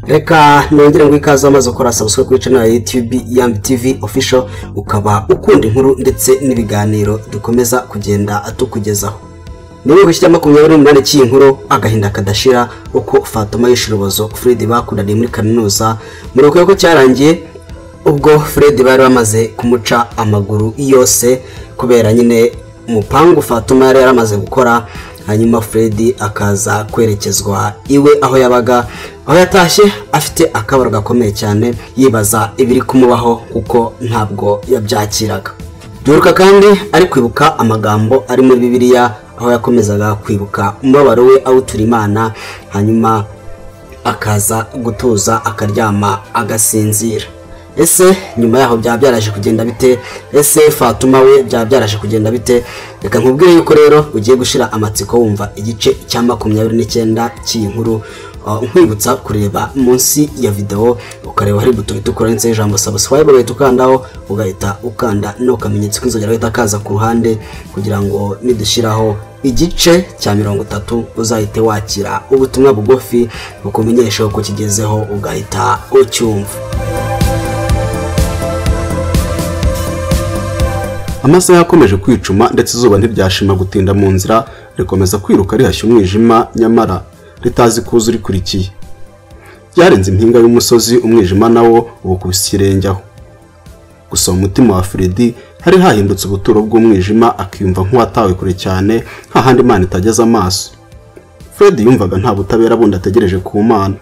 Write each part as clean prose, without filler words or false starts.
Reka nongere ngo ikaze amaze gukora subscribe kuri channel ya YouTube Yambi TV Official, ukaba ukunda inkuru ndetse n'ibiganiro dukomeza kugenda atukugezaho. Niba gushyira 28 cy'iyi nkuru agahinda kadashira uko Fatuma yishirubozo Fred bakundaniye muri kaminuza, muruko ko cyarangiye ubwo Fred bari bamaze kumuca amaguru yose kubera nyine umupangu Fatuma yari yaramaze gukora, hanyuma Fred akaza kwerekezwa iwe aho yabaga, aho yatashye afite akabaro gakomeye cyane yibaza ibiri kumubaho kuko ntabwo yabyakiraga. Duruka kandi ari kwibuka amagambo ari muri Bibiliya aho yakomezaga kwibuka umubabaro we awutura Imana, hanyuma akaza gutuza akaryama agasinzira. Ese nyuma yaho byaba byaraje kugenda bite? Ese Fatuma we byaba byaraje kugenda bite? Reka nkubwire yuko rero ugiye gushira amatsiko wumva igice cya 29 cy'iyi nkuru. Nkwibutsa kureba munsi ya video ukareba hari buto itukura ndetse ijambo subscribe ugahita ukandaho, ugahita ukanda no kamenyetso k'inzogera gahita kaza ku ruhande kugira ngo nidushiraho igice cya 30 uzahite wakira ubutumwa bugufi bukumenyesha uko kigezeho ugahita ucyumva. Amasaha yakomeje kwicuma ndetse izuba ntiryashima gutinda mu nzira, rikomeza kwiruka rihashya umwijima nyamara ritazi kuza urikurikiye. Byarenze impinga y'umusozi umwijima nawo ubukubise ikirenge aho. Gusa mu mutima wa Fred hari hahindutse ubuturo bw'umwijima, akiyumva nk'uwatawe kure cyane hahandi Imana itageze amaso. Fred yumvaga nta butabera bundi ategereje ku Mana.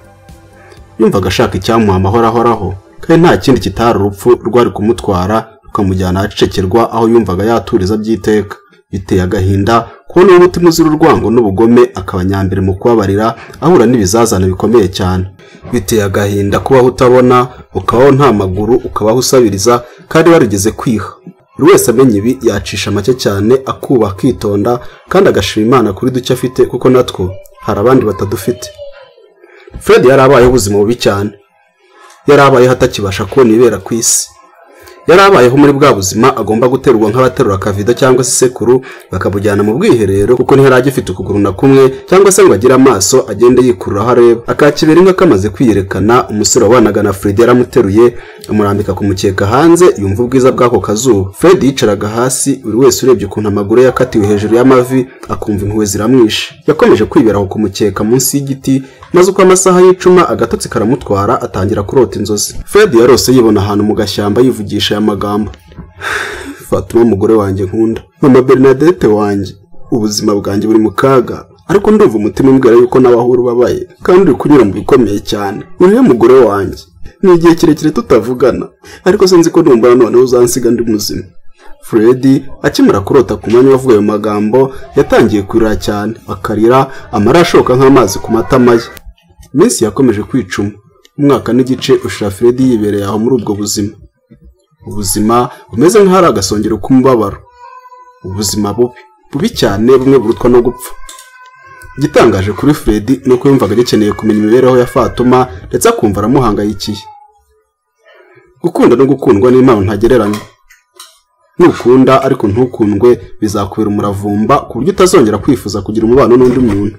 Yumvaga ashaka icyamuha amahoro ahoraho, kandi nta kindi kitari urupfu rwari kumutwara rukamujyana ahacecekerwa aho yumvaga yaturiza by'iteka. Biteye agahinda kubona uwo mutima uzira urwango n'ubugome akaba nyambere mu kubabarira ahura n'ibizazane bikomeye cyane. Biteye agahinda kubaho utabona, ukabaho nta maguru, ukabaho usabiriza kandi warigeze kwiha. Buri wese amenya ibi yacisha make cyane, akubaha, akitonda kandi agashima Imana kuri duke afite, kuko natwo hari abandi batadufite. Fred yari abayeho ubuzima bubi cyane. Yari abayeho atakibasha kubona ibibera ku isi. Yari abayeho muri bwa buzima agomba guterurwa nk'abaterura akavido cyangwa se isekuru bakamujyana mu bwiherero, kuko ntiyari agifite ukuguru na kumwe cyangwa se ngo agire amaso agende yikurura aho areba. Akakibera inka kamaze kwiyerekana, umusore wabanaga na Fred yaramuteruye amurambika ku mukeka hanze, yumva ubwiza bw'ako kazuba. Fred yicaraga hasi, buri wese urebye ukuntu amaguru ye yakatiwe hejuru y'amavi akumva impuhwe ziramwishe. Yakomeje kwibera aho ku mukeka munsi y'igiti, maze uko amasaha y'icuma agatotsi karamutwara atangira kurota inzozi. Fred yarose yibona ahantu mu gashyamba yivugisha aya magambo: Fatuma umugore wanjye nkunda, mama Bernadette wanjye, ubuzima bwanjye buri mu kaga, ariko ndumva umutima umbwira yuko nawe aho ubabaye kandi uri kunyura mu bikomeye cyane. Uriya mugore wanjye ni igihe kirekire tutavugana, ariko sinzi ko numva noneho uzansiga ndi muzima. Fred akimara kurota ku mwanya avuga ayo magambo yatangiye kurira cyane, akarira amara ashoka nk'amazi ku matama ye. Iminsi yakomeje kwicuma, umwaka n'igice ushira Fred yibereye aho muri ubwo buzima. Ubuzima bumeze nk'ahari agasongero k'umubabaro, ubuzima bubi bubi cyane, bumwe burutwa no gupfa. Igitangaje kuri Fred ni uko yumvaga agikeneye kumenya imibereho ya Fatuma ndetse akumva aramuhangayikiye. Gukunda no gukundwa ni impano ntagereranywa. Nukunda ariko ntukundwe bizakubera umuravumba ku buryo utazongera kwifuza kugira umubano n'undi muntu.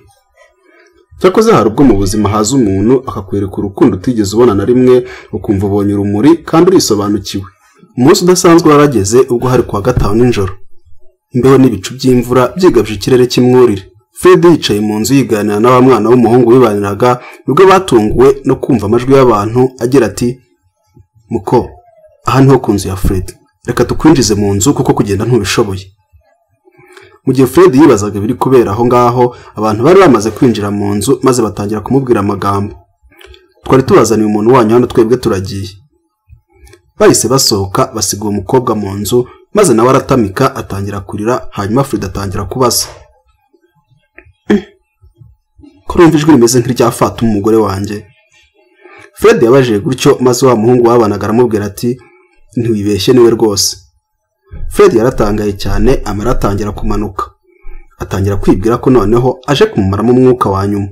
Cyakoze hari ubwo mu buzima haza umuntu akakwereka urukundo utigeze ubona na rimwe, ukumva ubonye urumuri kandi urisobanukiwe. Umunsi udasanzwe warageze ubwo hari kuwa gatanu nijoro. Imbeho n'ibicu by'imvura byigabije ikirere cy'imwurire. Fred yicaye mu nzu yiganira na wa mwana w'umuhungu wibaniraga, nibwo batunguwe no kumva amajwi y'abantu agira ati: "Muko, aha niho ku nzu ya Fred. Reka tukwinjize mu nzu kuko kugenda ntubishoboye." Mu gihe Fred yibazaga ibiri kubera aho ngaho, abantu bari bamaze kwinjira mu nzu maze batangira kumubwira amagambo. "Twari tubazaniye umuntu wanyu hano, twebwe turagiye." Bahise basohoka basiga uwo mukobwa mu nzu, maze nawe aratamika atangira kurira, hanyuma Fred atangira kubaza: "Ko numva ijwi rimeze nk'irya Fatuma umugore wanjye?" Fred yabajije gutyo, maze wa muhungu wabanaga aramubwira ati: "Ntiwibeshye niwe rwose." Fred yaratangaye cyane, amara atangira kumanuka, atangira kwibwira ko noneho aje kumumaramo umwuka wa nyuma.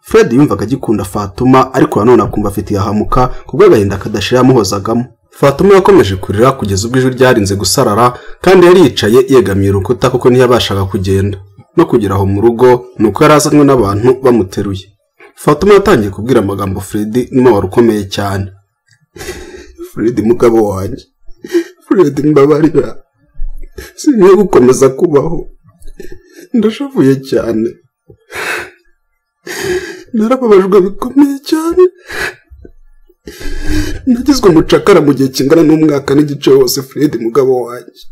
Fred yumvaga agikunda Fatuma, ariko nanone akumva afite ihahamuka kubw'agahinda kadashira yamuhozagamo. Fatuma yakomeje kurira kugeza ubwo ijwi ryarinze gusarara, kandi yari yicaye yegamiye urukuta kuko ntiyabashaga kugenda. No kugera aho mu rugo nuko yari azanywe n'abantu bamuteruye. Fatuma yatangiye kubwira amagambo Fred n'umubabaro ukomeye cyane. Fred mugabo wanjye, Fred mbabarira, sinkwiye gukomeza kubaho, ndashavuye cyane, narababajwe bikomeye cyane, nagizwe umucakara mu gihe kingana n'umwaka n'igice wose. Fred mugabo wanjye,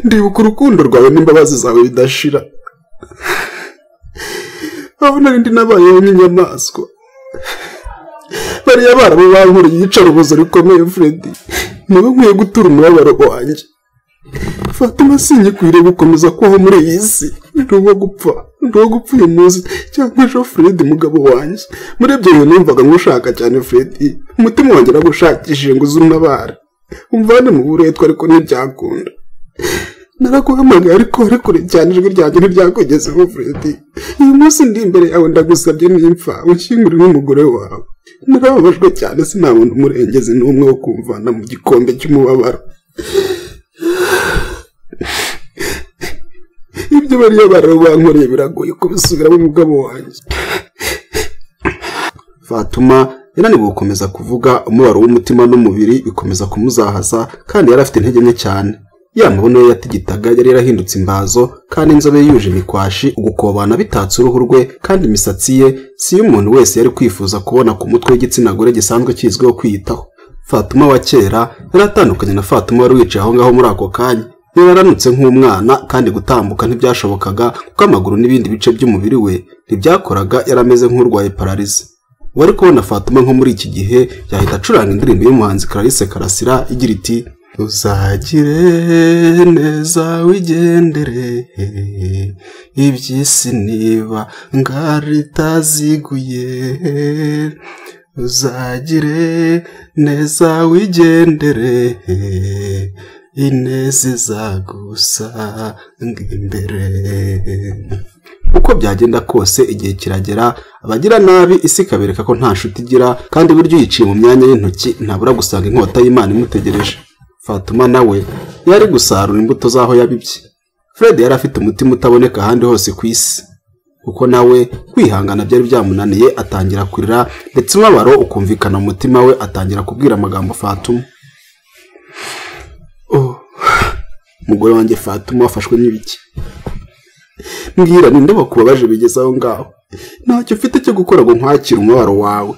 ndibuka urukundo rwawe n'imbabazi zawe bidashira, aho nari ndi nabayeho nk'inyamaswa. Bariya barabu bankoreye iyicarubozo rikomeye Fred, niwe nkwiye gutura umubabaro wanjye. Fatuma singikwiriye gukomeza kubaho muri iyi si, ndi uwo gupfa, ndi uwo gupfa uyu munsi cyangwa ejo. Fred mugabo wanjye, muri ibyo bintu numvaga ngushaka cyane Fred, umutima wanjye nagushakishije ngo uze untabare, umvane mu buretwa, ariko ntibyakunda. Naraguhamagaye ariko wari kure cyane, ijwi ryanjye ntiryakugezeho Fred. Uyu munsi ndi imbere yawe ndagusabye nimpfa unshyingure nk'umugore wawe. Narababajwe cyane, sinabona umurengezi n'umwe wo kumvana mu gikombe cy'umubabaro. Ibyo bariya barabankoreye biragoye kubisubiramo umugabo wanjye. Fatuma yananiwe gukomeza kuvuga, umubabaro w'umutima n'umubiri bikomeza kumuzahaza, kandi yari afite intege nke cyane. Ya mabuno ye yatigitaga yari yarahindutse imbazo, kandi inzobe yuje imikwashi, ugukobana bitatse uruhu rwe, kandi imisatsi ye si y'umuntu wese yari kwifuza kubona ku mutwe w'igitsina gore gisanzwe kizwiho kwiyitaho. Fatuma wa kera yari atandukanye na Fatuma wari wicaye aho ngaho muri ako kanya. Yari aranutse nk'umwana, kandi gutambuka ntibyashobokaga kuko amaguru n'ibindi bice by'umubiri we ntibyakoraga, yari ameze nk'urwaye pararize. Wari kubona Fatuma nko muri iki gihe yahita acuranga indirimbo y'umuhanzi Clarisse Karasira igira iti: uzagire neza wigendere, iby'isi niba ngaritaziguye, uzagire neza wigendere, ineza izagusanga imbere. Uko byagenda kose igihe kiragera abagira nabi isi ikabereka ko nta nshuti igira, kandi buryo yiciye mu myanya y'intoki ntabura gusanga inkota y'Imana imutegereje. Fatuma nawe yari gusarura imbuto z'aho yabibye. Fred yari afite umutima utaboneka ahandi hose ku isi, kuko nawe kwihangana byari byamunaniye, atangira kurira ndetse umubabaro ukumvikana mu mutima we, atangira kubwira amagambo Fatuma. Oh, mugore wanjye Fatuma, wafashwe n'ibiki? Mbwira, ninde wakubabaje bigeze aho ngaho? Ntacyo ufite cyo gukora ngo nkwakire umubabaro wawe.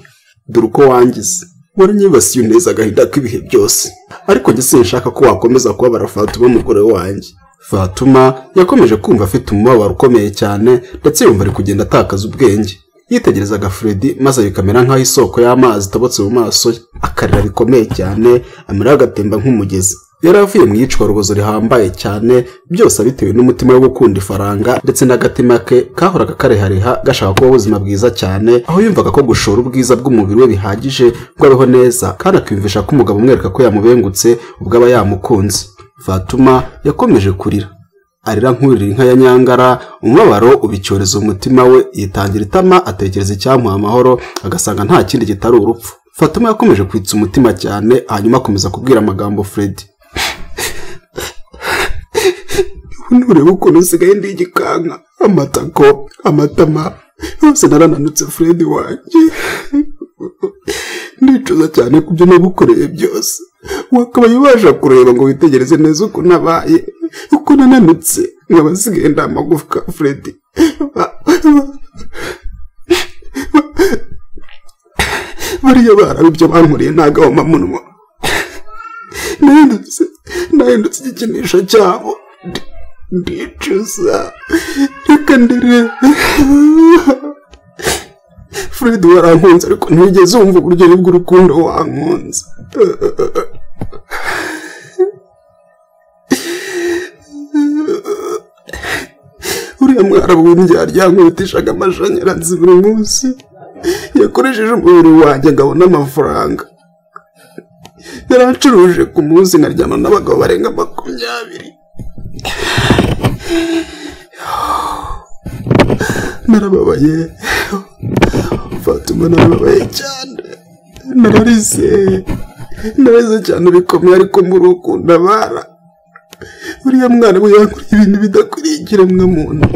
Dore uko wangize, waranyibasiye uneza agahinda k'ibihe byose, ariko njye sinshaka ko wakomeza kubabara Fatuma mugore wanjye. Fatuma yakomeje kumva afite umubabaro ukomeye cyane, ndetse yumva ari kugenda atakaza ubwenge. Yitegerezaga Fred maze bikamera nk'aho isoko y'amazi itobotse mu maso ye, akarira bikomeye cyane, amarira agatemba nk'umugezi. Yari avuye mu iyicwarubozo rihambaye cyane, byose abitewe n'umutima wo gukunda ifaranga ndetse n'agatima ke kahoraga karehareha gashaka kuba ubuzima bwiza cyane, aho yumvaga ko gushora ubwiza bw'umubiri we bihagije ngo abeho neza, kandi akiyumvisha ko umugabo umwereka ko yamubengutse ubwo aba yamukunze. Fatuma yakomeje kurira, arira nk'urira inka ya nyangara, umubabaro ubicyoreza umutima we, yitangira itama atekereza icyamuha amahoro, agasanga nta kindi kitari urupfu. Fatuma yakomeje kwitsa umutima cyane, hanyuma akomeza kubwira amagambo Fred. Nturebe ukuntu nsigaye ndi igikanka, amatako, amatama yose narananutse Fred wanjye. Ndicuza cyane ku byo nagukoreye byose. Wakabaye ubasha kureba ngo witegereze neza uko nabaye, uko nananutse, nkaba nsigaye ndi amagufwa Fred. Bariya barabu ibyo bankoreye ntagahomamunwa. Nahindutse igikinisho cyabo. Ndicuza, reka ndire. Fred warankunze, ariko ntigeze wumva uburyohe bw'urukundo wankunze. Uriya mwarabu w'indyarya yankubitishaga amashanyarazi buri munsi, yakoresheje umubiri wanjye ngo abone amafaranga. Yaracuruje ku munsi nkaryamana n'abagabo barenga 20. Narababaye Fatuma, narababaye cyane, nararize cyane bikomeye, ariko muri ukunda bara. Uriya mwana we yankoreye ibintu bidakwiriye ikiremwamuntu.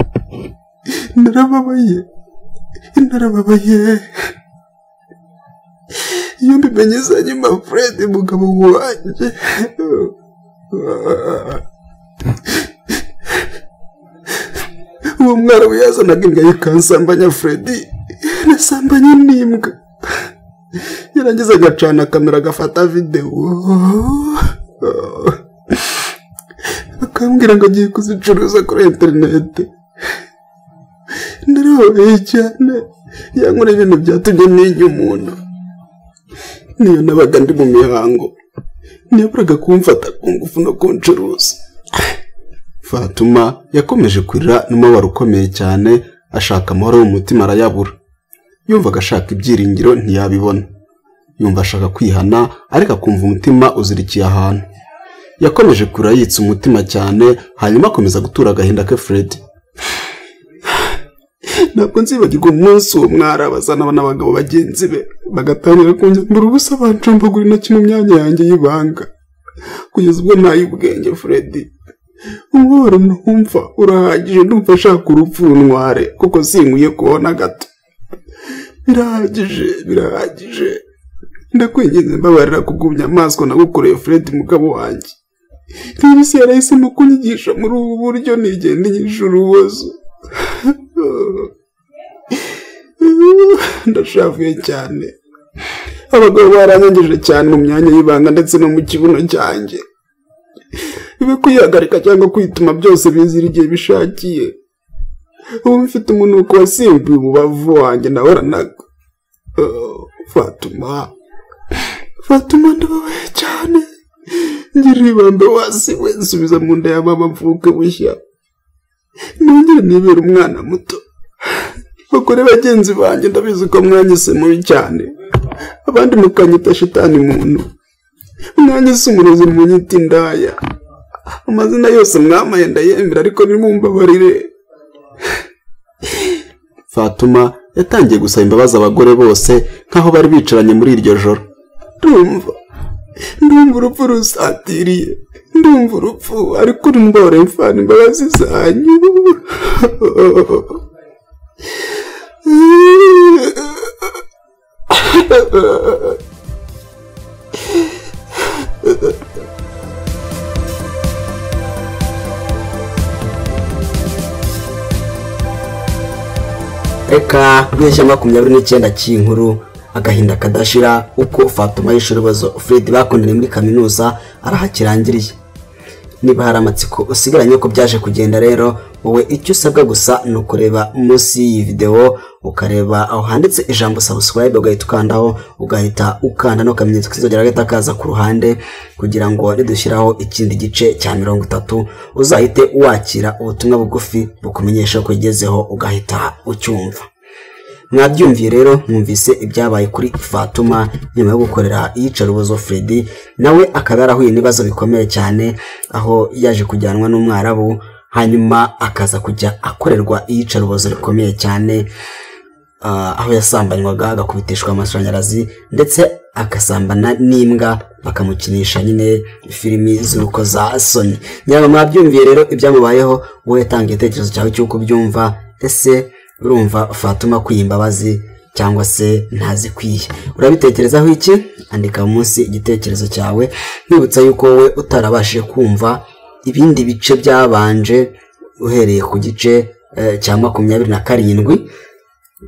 Narababaye, narababaye. Iyo mbimenye nyuma Fred mugabo wanjye. Uwo mwarabu yazanaga imbwa yikansambanya Fred, nasambanye n'imbwa. Yarangiza agacana kamera agafata videwo, akambwira ngo agiye kuzicuruza kuri interineti. Narababaye cyane, yankora ibintu byatumye ntinya umuntu. Niyo nabaga ndi mu mihango, ntiyaburaga kumfata ku ngufu no kuncuruza. Fatuma yakomeje kurira n'umubabaro ukomeye cyane, ashaka amahoro mu mutima arayabura. Yumvaga ashaka ibyiringiro ntiyabibona. Yumva ashaka kwihana ariko akumva umutima uzirikiye ahantu. Yakomeje kurira yitsa umutima cyane, hanyuma akomeza gutura agahinda ke Fred. Ntabwo nzibagirwa umunsi uwo mwarabazana n'abagabo bagenzi be bagatangira kunyambura ubusa bancumbagura intoki mu myanya yanjye y'ibanga, kugeza ubwo ntaye ubwenge Fred. Umubabaro ntumva urahagije, ndumva ashaka urupfu runtware kuko sinkwiye kubona gato. Birahagije, birahagije. Ndakwinginze mbabarira kugumya amaso nagukoreye Fred mugabo wanjye. Niba isi yarahisemo kunyigisha muri ubu buryo, nigenda inyisha urubozo. Ndashavuye cyane. Abagabo baranyangeje cyane mu myanya y'ibanga ndetse no mu kibuno cyanjye. Ibe kwihagarika cyangwa kwituma byose bizira igihe bishakiye. Ubu mfite umunuko wasimbuye umubavu wanjye nahoranaga. Fatuma, Fatuma, ndababaye cyane. Ngirira ibambe wasiwe, nsubiza mu nda ya mama mvuke bushya, nongere nibere umwana muto. Bakore bagenzi banjye, ndabizi ko mwanyise mubi cyane, abandi mukanyita shitani muntu, mwanyise umurozi, munyita indaya. Amazina yose mwamaye ndayemera, ariko nimumbabarire. Fatuma yatangiye gusaba imbabazi abagore bose nkaho bari bicaranye muri iryo joro. Ndumva urupfu rusatiriye, ndumva urupfu, ariko mbabarire mfana imbabazi zanyu. Reka rw'ishya 29 cy'inkuru agahinda kadashira uko Fatuma yishe urubozo Fred bakundanye muri kaminuza arahakirangiriye. Niba hari amatsiko usigaranye uko byaje kugenda rero, wowe icyo usabwa gusa ni ukureba munsi y'iyi video, ukareba aho handitse ijambo subscribe, ugahita ukandaho, ugahita ukanda no kamenyetso k'inzogera gahita kaza ku ruhande, kugira ngo nidushyiraho ikindi gice cya 30 uzahite wakira ubutumwa bugufi bukumenyesha ko ugezeho, ugahita ucyumva. Mwabyumviye rero, mwumvise ibyabaye kuri Fatuma nyuma yo gukorera iyicarubozo Fred, nawe akaba yarahuye n'ibibazo bikomeye cyane, aho yaje kujyanwa n'umwarabu, hanyuma akaza kujya akorerwa iyicarubozo rikomeye cyane, aho yasambanywaga agakubitishwa amashanyarazi, ndetse akasambana n'imbwa bakamukinisha nyine filimi z'urukozasoni. Nyuma mwabyumviye rero ibyamubayeho, wowe tanga igitekerezo cyawe cy'uko ubyumva. Ese urumva Fatuma akwiye imbabazi cyangwa se ntazikwiye? Urabitekerezaho iki? Andika munsi igitekerezo cyawe. Nkwibutsa yuko wowe utarabashije kumva ibindi bice byabanje uhereye ku gice cya 27,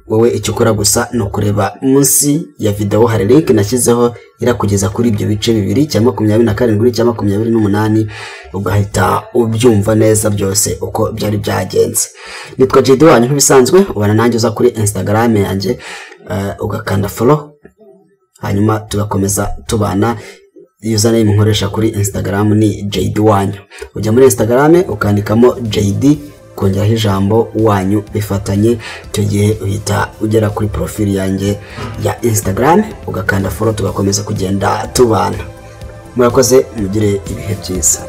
wowe icyo ukora gusa ni ukureba munsi ya video, hari link nashyizeho irakugeza kuri ibyo bice bibiri, cya 27 cya 28, ugahita ubyumva neza byose uko byari byagenze. Nitwa JD wanyu nk'ibisanzwe, ubana nanjye uza kuri Instagram yanjye, ugakanda follow, hanyuma tugakomeza tubana. Username nkoresha kuri Instagram ni JD wanyu. Ujya muri Instagram ukandikamo JD kongeraho ijambo wanyu bifatanye, icyo gihe uhita ugera kuri profile yanjye ya Instagram ugakanda follow, tugakomeza kugenda tubana. Murakoze, mugire ibihe byiza.